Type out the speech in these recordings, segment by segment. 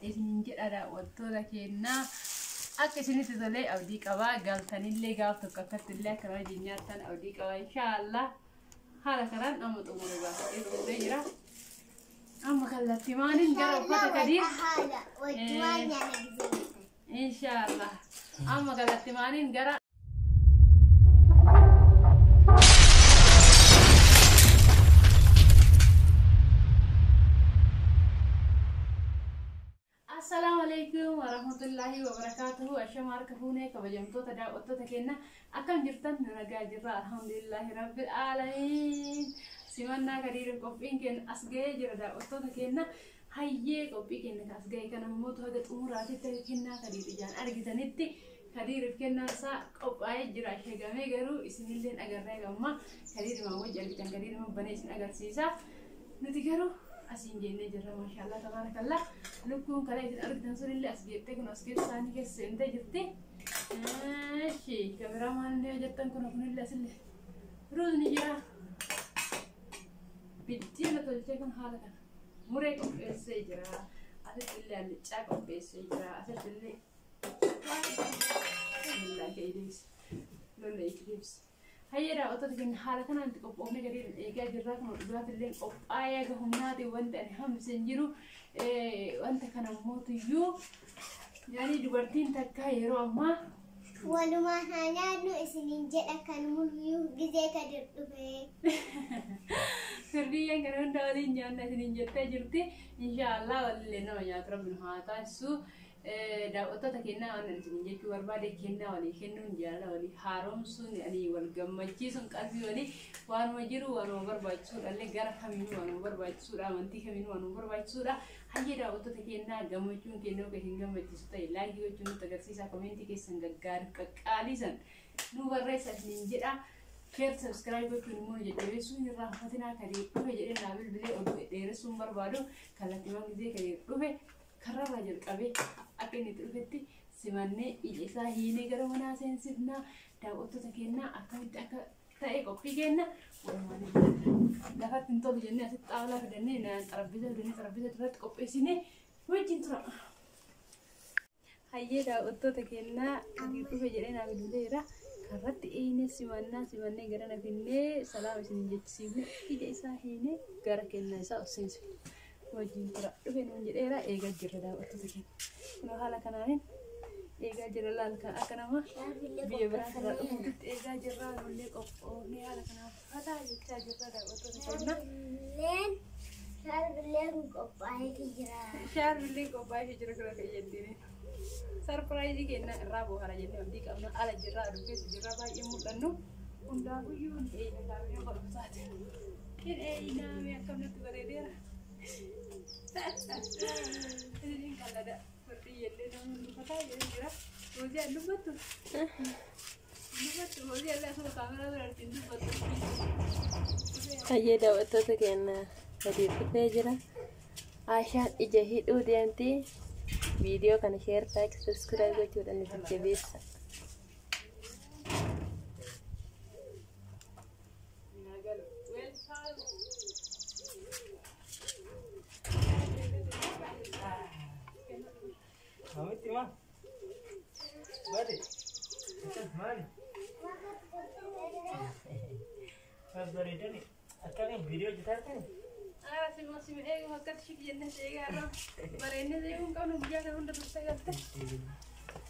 Isiniin jedha daawwattoota keenyaa. Akka isinitti tolee abdii qabaa galtanillee gaaf tokko akkatti illee akka wajjin nyaattan abdii qabaa inshaallah. Haala kanaan amma xumuree baafadhee xumuree jira. Amma kallattii maaliin gara uffata Kadiir. Haala wajjumaan nyaanna gisee. Inshaallah. Amma kallattii maaliin gara Assalaamu alaikum warahmatullahi wabarakatuhu. Ashama harka fuunee kabajamtoota daawwattoota keenya akkam jirtan nu nagaa jirra alhamdulillahi rabbil aalamiin. Simannaa Kadiiriif qophiin keenya as ga'ee jira daawwattoota keenya. Hayyee qophii keenya as ga'e kana immoo haga xumuraatitti akka kennaa Kadiir ijaan argitanitti Kadiiriif kennaan isaa qophaa'ee jira shagamee garuu isinillee agarree gamma Kadiirimaan wajji argitan Kadiirimaan banee isin agarsiisa. Nuti garuu asiin jennee jirra maashaallah tabaarakallah. Lukkuun kalee isin argitan sunillee as geettee kun as keessa isaanii keessa seentee jirti. Eeshi kameraamaan illee jettan kun kunillee asillee ruuzni jira. Biddeena tolchee kun haala kana muree qopheessee jira. Asitti illee allichaa qopheessee jira. Asitti illee bismillah ka'ee deebisi. Lola itti deebisi. Hayyee daawwattoota keenya haala kanaan itti qophoofne gadi eegaa jirra. Kun dhugaatillee qophaa'ee aga humnaati wanti ani hambise hin jiru. Wanta kana mootuyyuu yaani dubartiin takka yeroo ammaa Walumaan haa nyaannu isiniin jedha kan muyyuu gisee Kadir dhufee. Firdiyyaan kana hunda waliin nyaanna isiniin jettee jirti. Inshaallah walillee nama nyaatu rabbi nu haa taasisu. Daawwattoota kennaa waan isiniin jechuu barbaade kennaa walii kennuun jaalala walii haaromsuun ani wal gammachiisuun qalbii walii waanuma jiru waanuma barbaachisuudha illee gara kamiinuu waanuma barbaachisuudha amantii kamiinuu waanuma barbaachisuudha. Hayyee daawwattoota kennaa gammachuun kennuu kan isin gammachiisu ta'e laayikii gochuun nutti agarsiisa komentii keessan gaggaarii qaqqaaliisan nu barreessa isiniin jedha. Share subscribe gochuun immoo nu jajjabeessuu hin irraanfatinaa Kadiir dhufe jedhee naa bilbilee oduu dheeressuun barbaadu kallattiiwwan gisee Kadiir dhufe kararraa jalqabee akka inni itti dhufetti simannee ija isaa hiinee gara manaa seensifnaa daawwattoota keenyaa akkamitti akka ta'e qophii kenna walumaan ilaalla. Lafatti hin tolu jennee asitti xaawulaa fidannee xarabbiza fidannee xarabbiza duratti qopheessinee wajjin tura. Hayyee daawwattoota keenyaa Kadiir dhufe jedhee naa bilbileera. Karratti eeyinee simannaa simannee gara na finnee salaama isin jechisiifne ija isaa hiinee gara kennaa isaa ol seensifne. Wajjin tura dhufe nuun jedheera eegaa jirra daawwattoota keenya. Kunoo haala kanaanin eegaa jirra laal kan akka nama biyya biraa irraa dhufuutti eegaa jirra nullee qophoofnee haala kanaan fataa jechaa jirra daawwattoota keenya. Shaarbilleen shaarbilleen qophaa'ee jira. Shaarbillee qophaa'ee jira kana fayyadamee. Sarpiraayizii kenna irraa bohaara jennee abdii qabna. Ala jirraa aduu keessa jirraa baay'ee mul'annu. Hundaafuyyuu hin eeyina kaamee qorumsaati. Hin eeyinaa mee akkam natti bareedeera. Isiniin qallada. Firdii jennee namni dubbataa jedhee jira. Roozii an dubbattu. Dubbattu roozii allee asuma kaameraa bira ittiin dubbattu. Hayyee daawwattoota keenya Kadiir dhufee jira. Aashaan ija hidhuu deemti. Viidiyoo kana share like subscribe gochuudhaan nu jajjabeessa. Mamitti ma? Bade? Maali? Maal bareedani? Akkamiin viidiyoo hojjetaa jirtani? Ara sima sima eeguma akkatti shik jennee si eegaa irraa bareennee si eeguun qabnu guyyaa kana hunda turtee galte.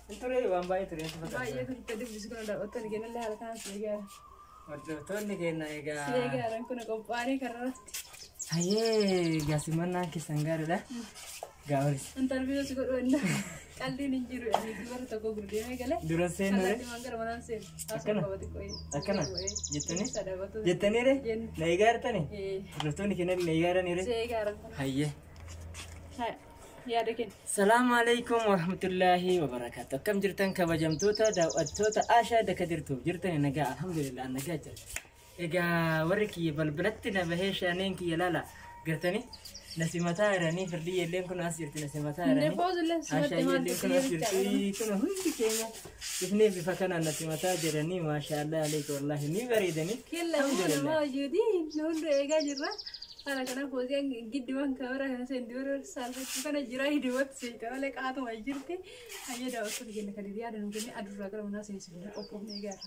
Hin ture waan baay'ee ture natti fakkaata. Baay'ee turte dubbisu kuna daawwattoonni kennallee haala kanaan si eegaa Hordoftoonni keenya egaa. si eegaa jiran kuna qophaa'anii kararratti. Hayyee egaa simannaan keessan gaariidha. Gaawwalis. Intarviiyuu si godhu enna qalliin hin jiru ani dubara tokko gurdeemee galee. Dura seenuu Kallattii waan gara manaan seenu. Akkana? Akkana? Jettanii? Jettanii? Jettanii Jenne. na eegaa jirtani? Hordoftoonni keenya na eegaa jiranii Si eegaa jiran kuna. Hayyee. Haya, yaada kenna. Salaamu alaikum warahmatullaahi wabarakaatu. Akkam jirtan kabajamtoota daawwattoota Ashaa Daka jirtuuf jirtan nagaa alhamdulillah nagaa jira. Egaa warri kiyya balbalatti na bahee shaaneen kiyya laala gartanii na simataa jiranii firdii illeen kun as jirti na simataa jiranii. Nefoozillee Ashaa simatte maal illeen kun as jirti kun hundi keenya dhufnee bifa kanaan na simataa jiranii maashaallah alaikum wallaahi ni bareedanii. Kella nama hojiiti nu hunda eegaa jirra. Haala kanaaf hoosiyaan gidduuwwan kaameraa kana seentii warra saalfachuu kana jira hidhiwwatti seete malee qaatuma jirti. Hayyee daawwattoota keenya kan yaada nu kenne adurraa gara manaa seensifnee qophoofnee gaara.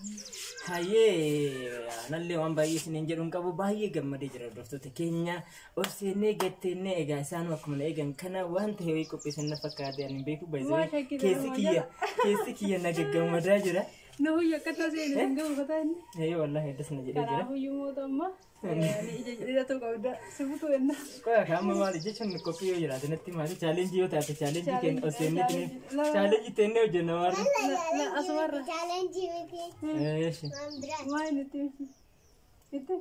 Hayyee anallee waan baay'ee isiniin jedhu hin qabu baay'ee gammadee jira hordoftoota keenya ol seennee gatteennee egaa isaan akkuma na eegan kana waan ta'e wayii qopheessan na fakkaate ani hin beeku Waa baay'ee shakkii keessi nama kiyya keessi kiyya na gaggammadaa jira. Nu huyyu akka taasise hin gahu fataa inni. Hayyee wallaahi heddas na jedhee jira. Kanaafuu mootu amma ni ija jedhatu qabda sifutu enna. Qoya kaama maali jechuun qophii yoo jiraate natti maali chaalenjii yoo taate chaalenjii keenya ol seennee chaalenjii teennee hojjenna maali. Asumarra. Chaalenjii miti. Eeshi. Waan biraati. Maal nutti itti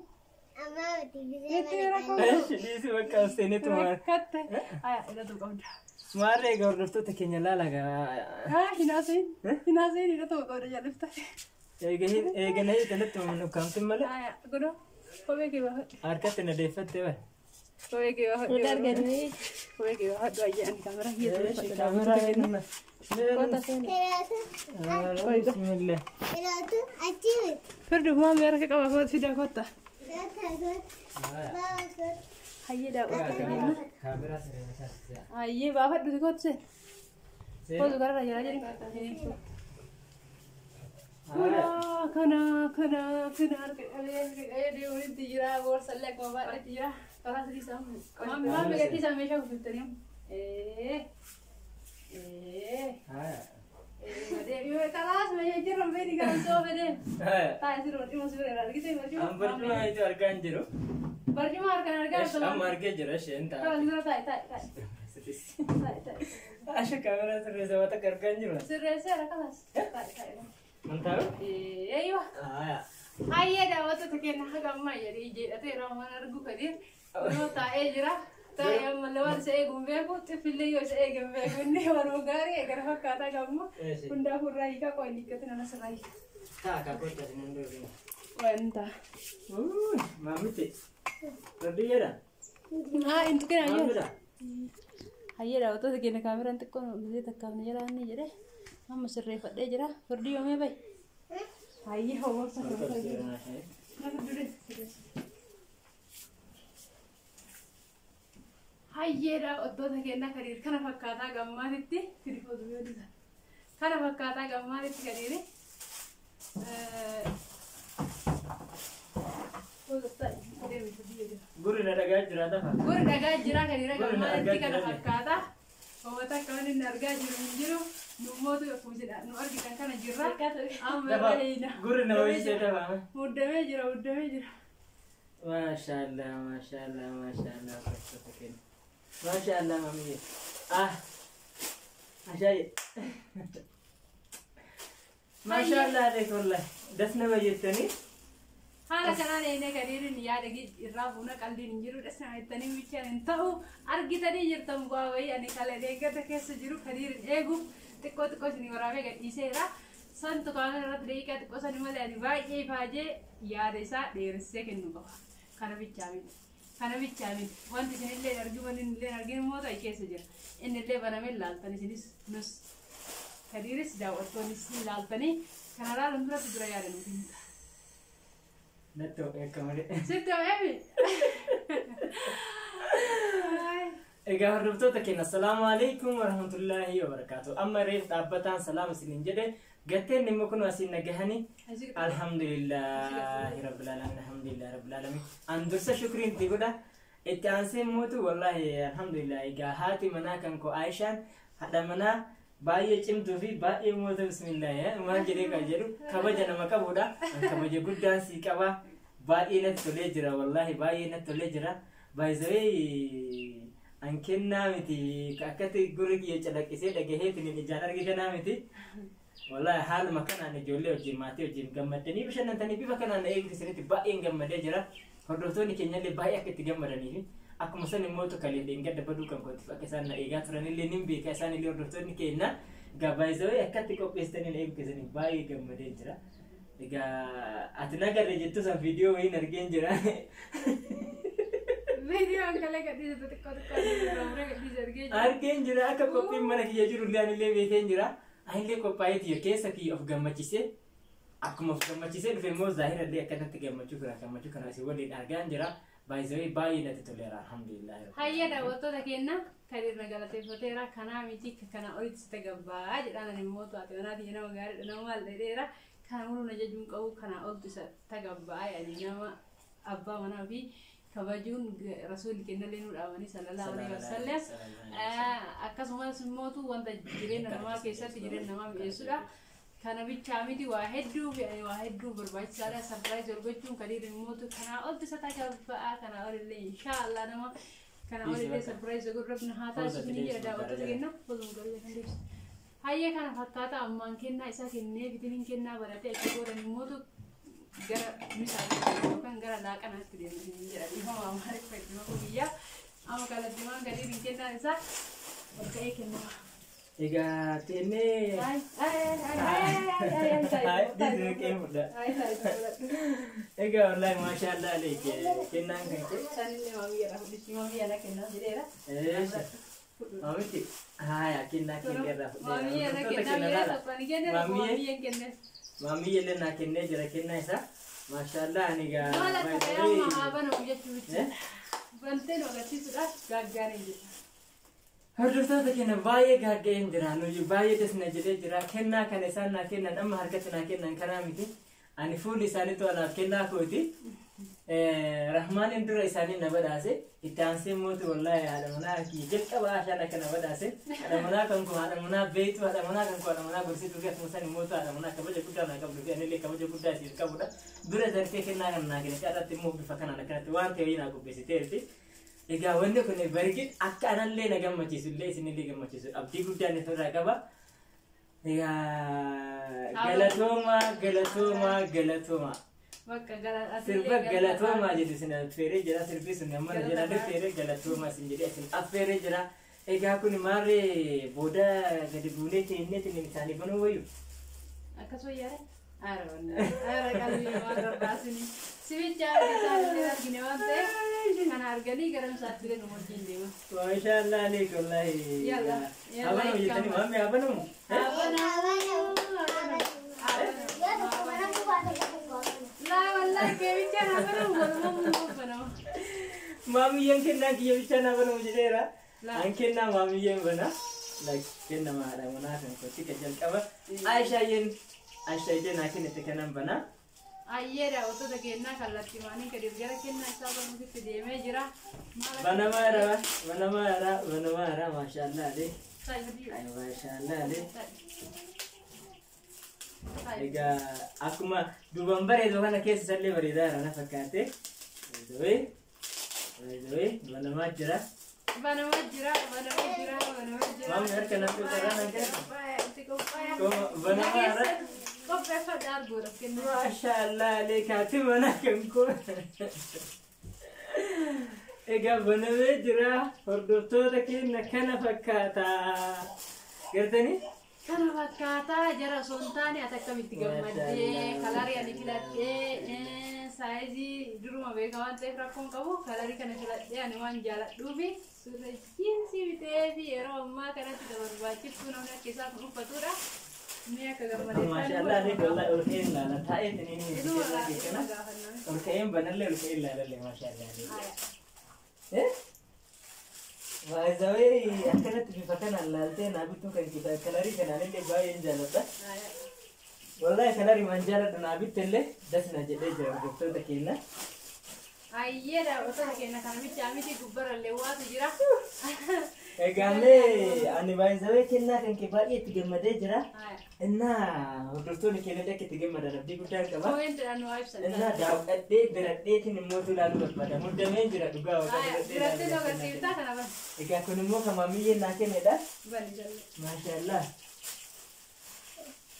Ammaa miti gisee itti mana rakkoo Eeshi dhiisi bakka ol seenneetu maali. rakkatte. Aya hidhatu qabda. Maarree egaa hordoftoota keenya laala gaa. Haa hinaaseen hinaaseen hidhatu qabda jal'ifta. Eegana hiikanatti ukkaamtin malee Aya godho kophee kee baafadhu. harkatti na deeffatte bara. Kophee kee baafadhu. Hin arganii. Kophee kee baafadhu ayyaa ani kaameraa kiyya Kaameraa eenyuma? Kota seeni. Hidhatu Bismillah. hidhatu achi miti. Firdi maamii harka qaba koot fida kotta. Hidhatu koot. Baaba koot. Hayyee daawwattoota keenya. Kaameraa siree Hayyee baafadhu koot seen. Kootu gararra jira jedhi. Kana kana kana kana harka qabee harka qabee deemuutti jira boorsallee akkuma baadhatti jira. Karaa sadii isaa maamii gatii isaa meeshaa gurgurtanii. Ee ee kalaas meeshaa jirran beeni kan soo fedhe. Taa'ee sirba dhimma sirba irraa argite An barcuma itti argaa hin jiru. Barcuma harkaan argaa jirtu. Amma argee jira isheen Karaa ta'a. sirba taa'e taa'e taa'e taa'e taa'e. Asha kaameraa sirreessa waan takka argaa hin jiru. Sirreesseera kalaas. Taa'e taa'e. Man taa'u? Eeywa. Hayyee daawwattoota keenya haga ammaa jedhee jedhatee waan argu kadir yoo taa'ee jira. Taa'ee ammallee waan isa eegu hin beeku xiffillee yoo isa eege hin beeku inni warra gaarii eegala fakkaataa qabmu. Hundaafuu irraa hiikaa qo'a inni hiikkate nanas irraa hiika. Taa kakkoota isinan dhoofina. Waan ta'a. Maamichi. Rabbi jedha. Haa hin tuqin hayyee. Maamila. Hayyee daawwattoota keenya kaameraan xiqqoon gisee takkaaf na jala inni jedhee amma sirreeffadhee jira. Firdii yoomee bahi. Hayyee hawwaasa kana. Nama duree sirreessa. Hayyee daawwattoota keenya kadiir kana fakkaataa gammaatitti kana fakkaataa gammaatitti kadiiri. Gurri na dhagaa jira lafa. Gurri dhagaa jira kadiira Gurri na gammaatitti argaa kana jira. fakkaata. Uummata akka wanni inni argaa jiru hin jiru. Nu mootu akkuma isin nu argitan kana jirra. Amma irra hiina. Gurri na ho'isee lafa. Muddamee jira muddamee jira. Maashaallah maashaallah maashaallah hordoftoota keenya. Maashaallah maamiyye. Ah. Ashaaye. Maashaallah aleek wallahi. Das nama jettanii. Haala kanaan eenyee kadiiriin yaada irraa fuuna qaldiin hin jiru dhasna jettanii bichaan hin ta'u argitanii jirtan bu'aa bahii ani kala deeggata keessa jiru kadiirin eeguuf xiqqoo xiqqoo isin waraabee gadhiiseera. Santu kaamera irratti daqiiqaa xiqqoo sani malee ani baay'ee ifaajee yaada isaa dheeressee kennu qaba. Kana bichaa miti. Kana bichaa miti. Wanti isinillee hin argin wanni illee hin argin immoo ta'e keessa jira. Inni illee banamee laaltan isinis nus kadiiris daawwattoonnis laaltanii kana laaluun duratti dura yaada nuuf hin ta'a. Natti ho'e akka malee. Sitti ho'eemi? Egaa hordoftoota keenya assalaamu alaikum warahmatullaahi wabarakaatu. Amma reef dhaabbataan salaama isiniin jedhe gatteen immoo kun asiin nagahanii alhamdulillahi rabbil alamin alhamdulillahi rabbil alamin. An dursa shukriin itti godha. Itti aansee mootu wallaahi alhamdulillah egaa haati manaa kan koo Aishaan haadha manaa baay'ee cimtuu fi baay'ee moota bismillaahi maal jedhee kan jedhu kabaja nama qabudha. An kabaja guddaan sii qaba. Baay'ee natti tolee jira wallaahi baay'ee natti tolee jira. Baay'ee an kennaa miti akkatti gurri kiyya calaqqisee dhagaheetiin ijaan arge kanaa miti. Wallaahi haaluma kanaan ijoollee wajjin maatii wajjin gammaddanii bashannantanii bifa kanaan eegu keessanitti baay'een gammadee jira. Hordoftoonni keenyallee baay'ee akka itti gammadanii fi akkuma san immoo tokko gadda baduu kan kootiif akka isaan na eegaa turanillee nin beeka isaanillee hordoftoonni keenya gabaayisawee akkatti qopheessitanii eegu keessanii baay'ee gammadee jira. Egaa ati nagarre jettu san viidiyoo wayiin argeen jira. Viidiyoon kalee gadhiise xixiqqoo xiqqoo gadhiise argee jira. Argeen jira akka qophiin mana kiyya jiru illee anillee beekeen jira. Anillee qophaa'ee tiyya keessa kiyya of gammachisee akkuma of gammachisee dhufe immoo zaahirallee akkanatti gammachuu fira gammachuu kana isin waliin argaan jira. Baay'ee baay'ee natti toleera, alhamdulillah. Hayya, daawwattoota keenya, Kadir na galateeffateera. Kanaa miti, kana olitti si tagabbaa jedhaan. Ani immoo taate manaati nama gaariidha, nama maal dheereera, kana muluu na jajuun qabu, kana oltu isa tagabbaa. Yani nama abbaa manaa fi kabajuun rasuulli kennallee nu dhaamanii, sallallahu alaihi wasallam. Akkasumas immootu wanta jireenya namaa keessatti jireenya namaa mi'eessudha. Kana bichaa miti, waa hedduu fi waa hedduu barbaachisaadha. Surprise ol gochuun Kadir immootu kanaa oltu isa tagabbaa, kanaa olillee inshaallah nama kana olillee surprise godhu rabbi haa taasisu ni jedha. Daawwattoota kenna walumaa galii kan deebisu. Hayyee, kana fakkaata. Ammaan kennaa isaa kennee bitiniin kennaa baratee achi boodan immootu gara misaatti yookaan gara laaqanaatti deemanii jedha. Dhiifama, maaliif fayyadama biyyaa amma kallattiimaan Kadirin kennaan isaa ol ka'ee kennama. Egaa teennee Ay, ay, ay, ay, ay, ay, ay, dhiisuu kee fudha. Ay, ay, ay. Egaa wallahi maashaallah aleek, kennaan kan kee. Sanillee maamiyyaadha fudhichi, maamiyyaadha kennaa jedheera. Eesha. Maamitti haaya kennaa kennee irraa Maamiyyaadha fudheera. kennaa jedhee tokko kennee tokko maamiyyaan kennee. Maamiyyallee naa kennee jira kennaa isaa. Maashaallah, ani egaa. Maal akka ta'e amma haa banamu jechuu bicha. Bantee nu agarsiisuudhaaf gaggaarii jira. Hordoftoota keenya, baay'ee gaagga'een jira. Nuyi baay'ee dasna jedhee jira. Kennaa kana isaan naa kennan amma harkatti naa kennan kanaa miti. Ani fuulli isaaniitu anaaf kennaa kooti. Rahmaaniin dura isaanii na badhaase. Itti aansee mootu wallaahi haadha manaa kiyya jalqaba Ashaan akka na badhaase. Haadha manaa kan koo, haadha manaa beektu, haadha manaa kan koo, haadha manaa gorsituu fi akkuma isaan immoo haadha manaa kabaja guddaa naa qabdu fi anillee kabaja guddaa isiif qabudha. Bira darbee kennaa kana naa kenne irratti immoo bifa kanaan akkanatti waan ta'e naa qopheessiteerti. Egaa wanni kun bargit akka anallee na gammachiisu illee isinillee gammachiisu abdii guddaan ofirraa qaba. Egaa galatooma, galatooma, galatooma. Bakka gara Sirba galatoomaa jedhu isin affeeree jira. Sirbi sun amma na jala dhufeere galatoomaa isin jedhee isin affeeree jira. Egaa kun maarree booda gadi buunee teenyee isaanii banuu wayyu. Akkas wayyaare? Aara wanna. Aara qalbii waan rarraasini. Sibicha argite argine waan ta'eef kana arganii gara misaatti illee nu wajjin deema. Maashaallah aleek wallaahi. Yalla, yalla, Habanamu jettanii maammi habanamu. Yoo tokko mana kubaa tokko kubaa. Laa wallahi keebicha habanamu walumaa banama. Maamiyyeen kennaan kiyya bichaan habanamu jedheera. Laa. An kennaa maamiyyeen bana. Like kenna haadha manaa kan kooti kan jalqaba. Aishaayyeen Aishaayyeen naa kennite kanan bana. Ayyee, daawwattoota kennaa, kallattii maanii gadi gara kennaa isaa banuutti deemee jira. Maal akka- Banamaa jira, banamaa jira, banamaa jira, maashaallah aleek. Saayidii. Ay, maashaallah aleek. Saayidii. Egaa akkuma duuban bareedu kana keessa isallee bareedaa jira na fakkaate. Baay'ee baay'ee banamaa jira. Banamaa jira, banamaa jira, banamaa jira. Maamni harka natti utarraa nan kenna. Qophaa'e, qophaa'e. Banamaa jira. Qopheeffadha arguudhaaf kennaa. Maashaallah aleek, haati mana kan koo. Egaa banamee jira, hordoftoota keenya, kana fakkaata. Gartanii? Kana fakkaataa jara osoo hin taane ati akkamitti gammaddee? Kalarii ani filadhee, saayizii duruma beeka waan ta'eef rakkoon qabu, kalarii kana filadhee ani waan jaaladhuufi surra jiinsii bitee fi yeroo ammaa kanatti na barbaachiftuu namni akka isaa kun uffatudha. Mee akka gammadee? Maashaallah aleek, wallahi ol ka'een ilaala taa'ee tiniin Iduma kana. gaafanname. Ol ka'een banallee ol ka'een ilaalallee, maashaallah aleek. Eh? Baay'ee akkanatti bifa kanaan laaltee naa bituu kan kita kalarii kanaan illee baay'een jaalladha. Wallahi kalarii maan jaalladhu naa bitte illee das na jedhee jira, hordoftoota keenya. Ayyee, daawwattoota keenya, kana michaa miti, gubbarallee waatu jira. Egaa mee ani baay'ee kennaa kan kee baay'ee itti gammadee jira. Innaa hordoftoonni keenya illee akka itti gammadan abdii guddaan qaba. Koomentiidhaan nu haa ibsan. Innaa daawwadhee biradheetiin immoo ilaaluu barbaada. Muddameen jira dhugaa Waaqa biradhee Biratti nu ilaaluu agarsiiftaa barbaada. kana bani. Egaa kun immoo kan maamiyyeen naa kennedha. Bani jallee. Maashaallah.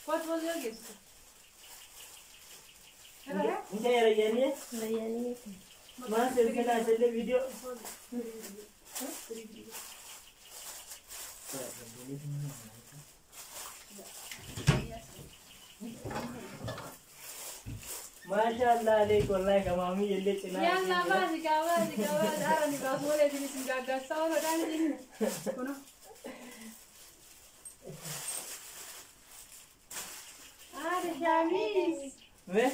Kootu wal yoo geessu. Inta yarayyanii Bayyaanii. maal selfie isallee viidiyoo. Maashaallah aleek, wallahi kan maamiyyee illee cinaa Yalla ishee jira. baasi kaa, baasi kaa, baasi. Haara ni baasu malee isin isin gaaggaarsaa oolodhaan isin. Kuno. Haadha shaamiis. Mee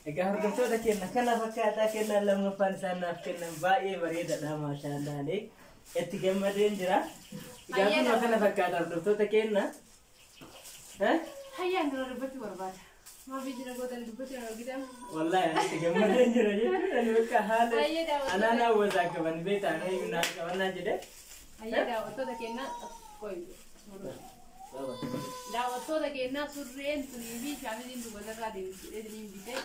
Egaa hordoftoota keenya kana fakkaataa kennaan lammaffaan isaan naaf kennan baay'ee bareedaadha maashaallah. Itti gammadeen jira. Egaa kunoo kana fakkaata hordoftoota keenya. Hayyaan dura dubbachuu barbaada. Maaf ijji gootan dubbachuu na argitan. Wallahi ani itti gammadeen jira jechuudha. Ani bakka haala Hayyee daawwattoota. anaan hawwasaa qaban beektaa ani qabannaa jedhee. Hayyee daawwattoota keenyaa qoy. Daawwattoota keenyaa surreen tunii fi shaamiziin dubararraa deemsidhee tuniin bitee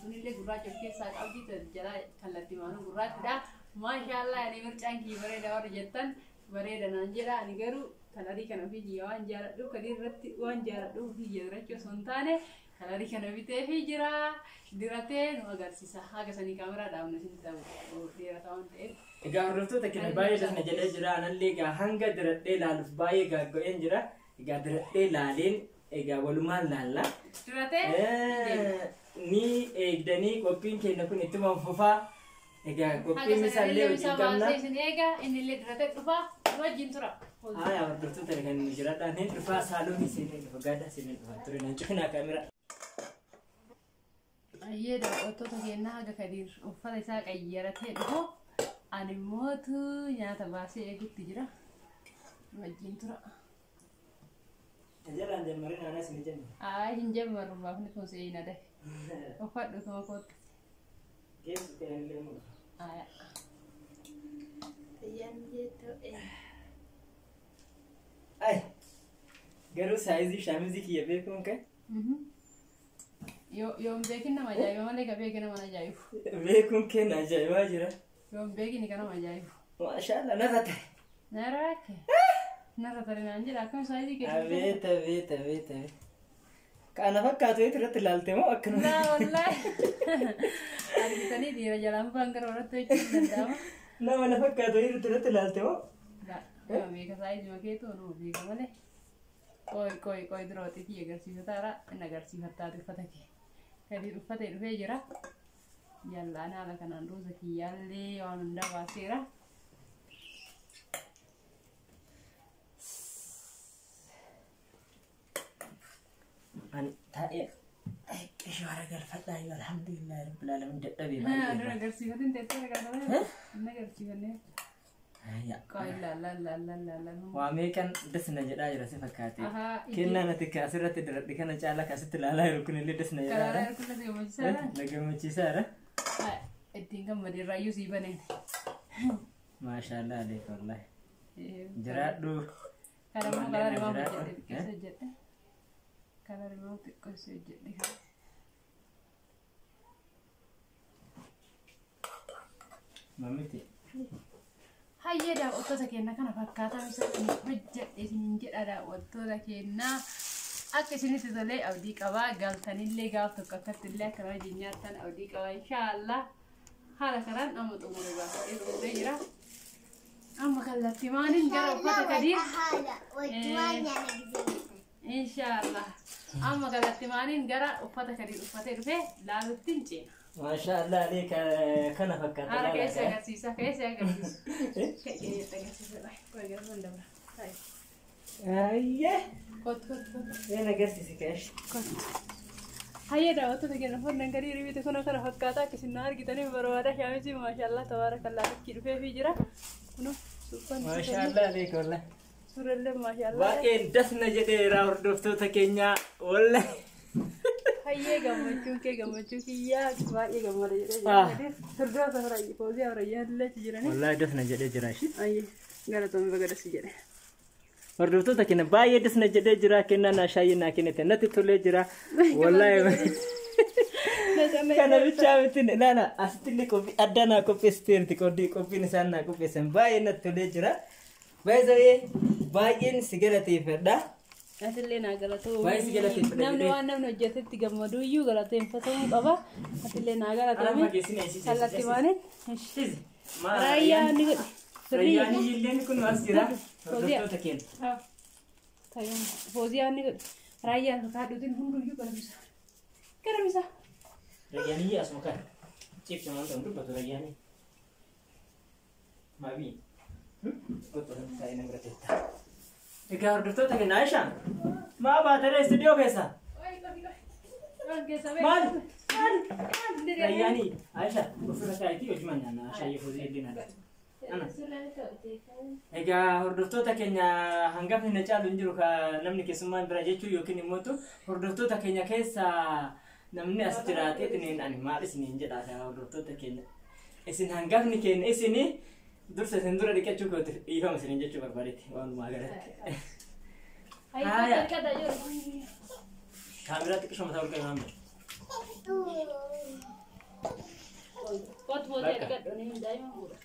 tunillee gurraacha of keessaa qabdi jalaa kallattii maanuu gurraattidha. Maashaallah ani mircaan kiyya bareeda warri jettan bareeda naan jedha ani garuu kalarii kana ofii kiyya waan jaaladhu kalii irratti waan jaaladhu ofii kiyya dirachuu osoo hin taane kalarii kana bitee fi jira diratee nu agarsiisa haga sanii kaameraa dhaabne isin ta'u dheerataa waan ta'eef. Egaa hordoftoota keenya baay'ee dasna jedhee jira. Anallee egaa hanga diradhee laaluuf baay'ee gaaggo'een jira. Egaa diradhee laaleen egaa walumaan laalla. Diratee Ni eegdanii qophiin keenya kun ittuma fufaa. Egaa qophiin isaallee wajjin qabna. Isin eega inni illee diratee dhufa wajjin tura. Haaya hordoftoota kan nu jiraadhaan hin dhufaa saaloon seenee dhufa gaadhaa seenee dhufa ture naan cufinaa kaameraa. Ayyee daawwattoota keenyaa haga Kadiir uffata isaa qayyaratee dhufu ani mootu nyaata baasee eegutti jira. Wajjin tura. Jalaan jammarin aanas ni jenna. Ayi hin jammaru baafni kun seenaa dafe. Uffadhu tuma kootti. Geessu ta'e illee mu. Aya. Ay garuu saayizii shaamizii kiyya beekuun kee Yoo hin beekin nama ajaa'iba malee ka beeke nama ajaa'ibu. Beekuun kee na ajaa'ibaa jira. Yoo hin beekin kan nama ajaa'ibu. Maashaallah narra ta'e. Narra rakke. Narra tare naan jedha akkam saayizii kee. Abeet abeet abeet abeet. Kana fakkaatu irratti ilaalte moo akkanuma? Laa wallaahi. Argitanii dhiira jalaan ba'an gara warratti hojjechuun danda'ama. Nama na fakkaatu irratti ilaalte moo? Laa nama beeka saayizii makeetu nuu beeka malee. Qoy qoy qoy dura waxiitii agarsiifataara inni agarsiifattaati uffata kee. Gadi uffatee dhufee jira. Jallaan haala kanaan ruuza kiyyaallee waan hundaa baaseera. Ani taa'ee qishoo hara galfadhaa yoo alhamdulillah rabbil alamin dadhabee Dura baay'ee. agarsiifatin teessee agarsiifatee. Inni agarsiifannee. Qoy laal laal laal laal laal. Waa meeqan dasna jedhaa jira si fakkaate. Ahaa. Kennaan ati ka asirratti diradhe kana caalaa ka asitti ilaalaa jiru kunillee dasna jedhaa Kalaalaa jira. hirkuna si gammachiisaadha. Na gammachiisaadha. Ittiin gammadee raayyuu sii baneen. Maashaallah aleek wallahi. Jiraadhu. Kana immoo karaa rimaa hojjedhe xiqqeessa hojjedhe. Karaa rimaa xiqqeessa hojjedhe. Mamiti. Hayyee daawwattoota keenya kana fakkaataa isa hojjedhe isiniin jedha daawwattoota keenyaa. Akka isinitti tolee abdii qabaa galtanillee gaaf tokko akkatti illee akka wajjin nyaattan abdii qabaa inshaallah. Haala kanaan amma xumuree baafadhee xumuree jira. Amma kallattii maaniin gara uffata Kadiir. Haala wajjumaan nyaanna gisee. Inshaallah. Amma kallattii maaniin gara uffata Kadiir uffatee dhufee laalutti hin ceena. Maashaallah aleek kana fakkaata. Haala keessa agarsiisa keessa agarsiisa. Keessa agarsiisa. Qoy gara sun dabra. Ayyee. Kottu kottu kottu. Een agarsiisi keesh. Kottu. Hayyee daawwattoota keenya uffannaan Kadiir bite kun kana fakkaataa akka isin na argitaniif barbaada. Shaamisi maashaallah tabaarakallaa achi dhufeefii jira. Kunoo suuffaan Maashaallah aleek wallahi. suurallee maashaallah. Baay'een dasna jedheera hordoftoota keenyaa wallahi. Hayyee gammachuun kee gammachuu kiyyaa baay'ee gammada jedhee jira. Hordoftoota faraayyi foozii afrayyaan illee achi jiranii. Wallahi dasna jedhee jira ishii. Hayyee galatoomii bagadasi jedhe. Hordoftoota keenya baay'ee dasna jedhee jira kennaa naa shaayii naa kennite natti tolee jira. Wallahi kana bichaa miti ilaala asitti illee qophii addaa naa qopheessiteerti qophiin isaan naa qopheessan baay'ee natti tolee jira. Baay'ee baay'een si galateeffadha. Atillee naa galatoo. Baay'ee si galateeffadha Namni jedhee. waan namni hojjetetti gammadu iyyuu galateeffatamuu qaba. Atillee naa Anaan galatoomii. fageessine isiisi. Kallattii maaniin. Raayyaa ni godhe. Rayyaan illeen kun as jira. Hordoftoota keenya. Fooziyaa ni godhe. Raayyaa kaadhuutiin hunduyyuu galamisa. Galamisa. Rayyaan iyyee asuma kana. Cibsi waan ta'u dubbatu rayyaanii. Maabii. Kottu taa'ee nama bira teetta. Egaa hordoftoota keenya Aishaan maa baataree istuudiyoo keessa? Maal? Rayyaanii Aisha ofirra kaayitii hojii nyaanna Aisha yoo illee na Egaa hordoftoota keenya hangafni na caalu hin jiru ka namni keessummaan bira jechuu yookiin immoo hordoftoota keenya keessa namni as jiraateetiin ani maal isiniin jedha hordoftoota keenya. Isin hangafni keenya isini dursa isin dura dhiqachuu kootiif dhiifama isiniin jechuu barbaadetti walumaa galatti. Haaya. Kaameraa xiqqishoo mataa ol qabi maamila. Qotu boodee dhiqadhu ni daa'ima fuudha.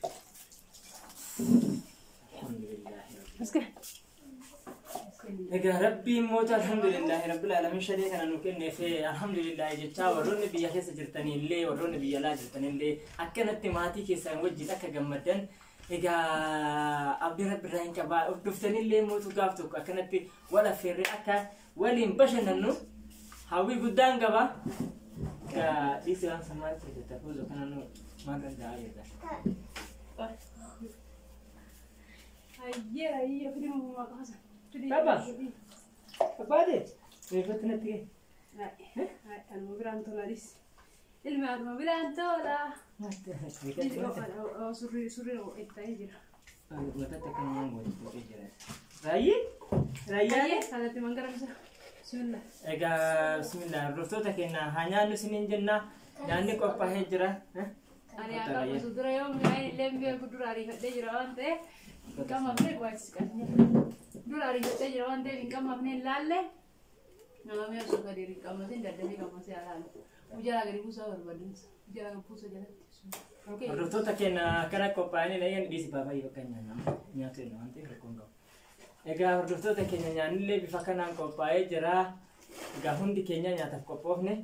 Egaa rabbiin moota alhamdulillahi rabbil alamin shadee kana nu kenneef alhamdulillahi jechaa warroonni biyya keessa jirtanii illee warroonni biyya alaa jirtan illee akkanatti maatii keessan wajjin akka gammaddan egaa abdii rabbi irraa hin qabaa of dhuftanii illee mootu gaaf tokko akkanatti wal affeerree akka waliin bashannannu hawwii guddaan qaba. Egaa dhiisi waan sammaa itti fuuzu kana nu maal danda'aa jirta. Hayyee hayyee fidii muumaa qaasa. Baba. Abbaate reeffatti natti ga'e. Anuma biraan tolaadhis. Ilmi anuma biraan tola. Surrii surrii itti jira. Mataatti akka namaan gootu jira. Raayyee? Raayyee? Hayyee kanatti mangara bisa. Bismillah. Egaa bismillah hordoftoota keenya haa nyaannu isiniin jenna. Nyaanni qophaa'ee jira. Ani akka gosa dura yoo mi'aan illee beeku dura ariifadhee jira waan ta'eef hin qammafne waachis qabne. Dura ariifadhee jira waan ta'eef hin qammafne hin laalle. Nama mi'a osoo gadi hin qammasin daddafee qammasee alaalu. Ujalaa gadi buusaa barbaadinsa. Ujalaa gadi buusa jalatti. Hordoftoota keenya akkana qophaa'anii dhageen dhiisi baafaa bakka nyaanna nyaatu jenna waan ta'eef rakkoon qabu. Egaa hordoftoota keenya nyaannillee bifa kanaan qophaa'ee jira. Egaa hundi keenya nyaataaf qophoofne.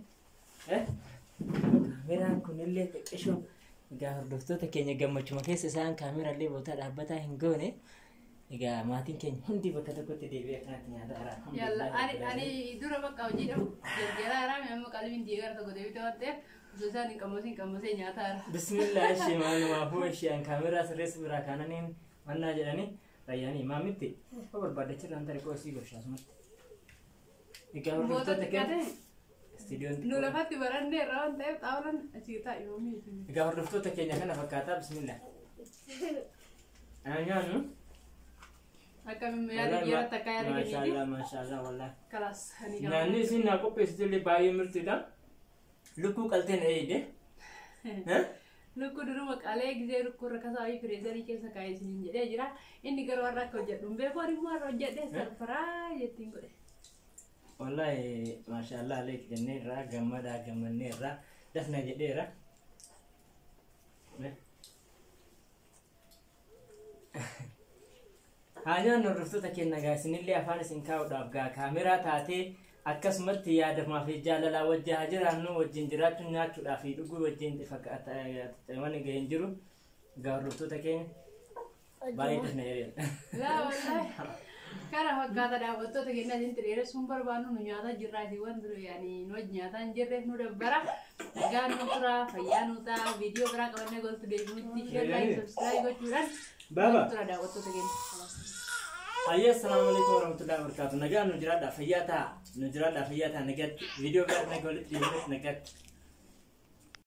Kaameraan kunillee xiqqishoo. Egaa hordoftoota keenya gammachuma keessa isaan kaameraallee bootaa dhaabbataa hin goone. Egaa maatiin keenya hundi bakka tokkotti deebi'ee akkanatti nyaata jira. Yalla ani dura bakka hojii dhabu jarjaraa jira amma qalbiin diigaa tokko deebite waan ta'eef osoo isaan hin qammasin qammasee nyaataa jira. Bismillah ishee maalumaafuu ishee an kaameraa sirreessu biraa kaananiin mannaa jedhanii rayyaanii maamitti yoo barbaadachirraan tarii koo isii gorshaa asumatti. Egaa hordoftoota keenya istiidiyoon Nu lafatti barannee irraa waan ta'eef xaawulaan asii taa'e yoomii. Egaa hordoftoota keenya kana fakkaataa bismillah. Ana nyaannu. Akka yaada jiraatti akka yaada keenyatti. Maashaallah maashaallah wallahi. Kalaas ani Nyaanni isin naa qopheessitu illee baay'ee mirtiidha. Lukkuu qaltee na eeyide. Lukkuu duruma qalee gisee lukkuu rakkasaa wayii fireezarii keessa kaa'ee isiniin jedhee jira. Inni garuu har'a akka hojjedhu hin beeku ani immoo har'a hojjedhee sarfaraa jettiin godhe. Wallahi maashaallah aleek jenneerra gammadaa gammanneerra dafna jedheera. Haa nyaannu hordoftoota keenya gaa isinillee afaan isin kaa'uudhaaf gaa kaameraa taatee akkasumatti yaadamaa fi jaalalaa wajjin haa jiraannu wajjin jiraachuun nyaachuudhaa fi dhuguu wajjin fakkaata gaheen jiru gaa hordoftoota keenya baay'ee dafna jedheera. Laa wallahi. Kana fakkaata daawwattoota keenya isin dheeressuun barbaannu nu nyaataa jirraa isin waan dura yaani nu wajji nyaataa hin jirreef nu dabbara. Nagaa nu tura fayyaa nu ta'a viidiyoo biraa qabannee goltu deebinutti share like subscribe gochuudhaan Baba. nu tura daawwattoota keenya. Ayya assalamu alaikum warahmatullahi wabarakatuh. Nagaa nu jiraadhaa fayyaa ta'a. Nu jiraadhaa fayyaa ta'a nagaatti. Viidiyoo biraa nagaa walitti deebinutti nagaatti.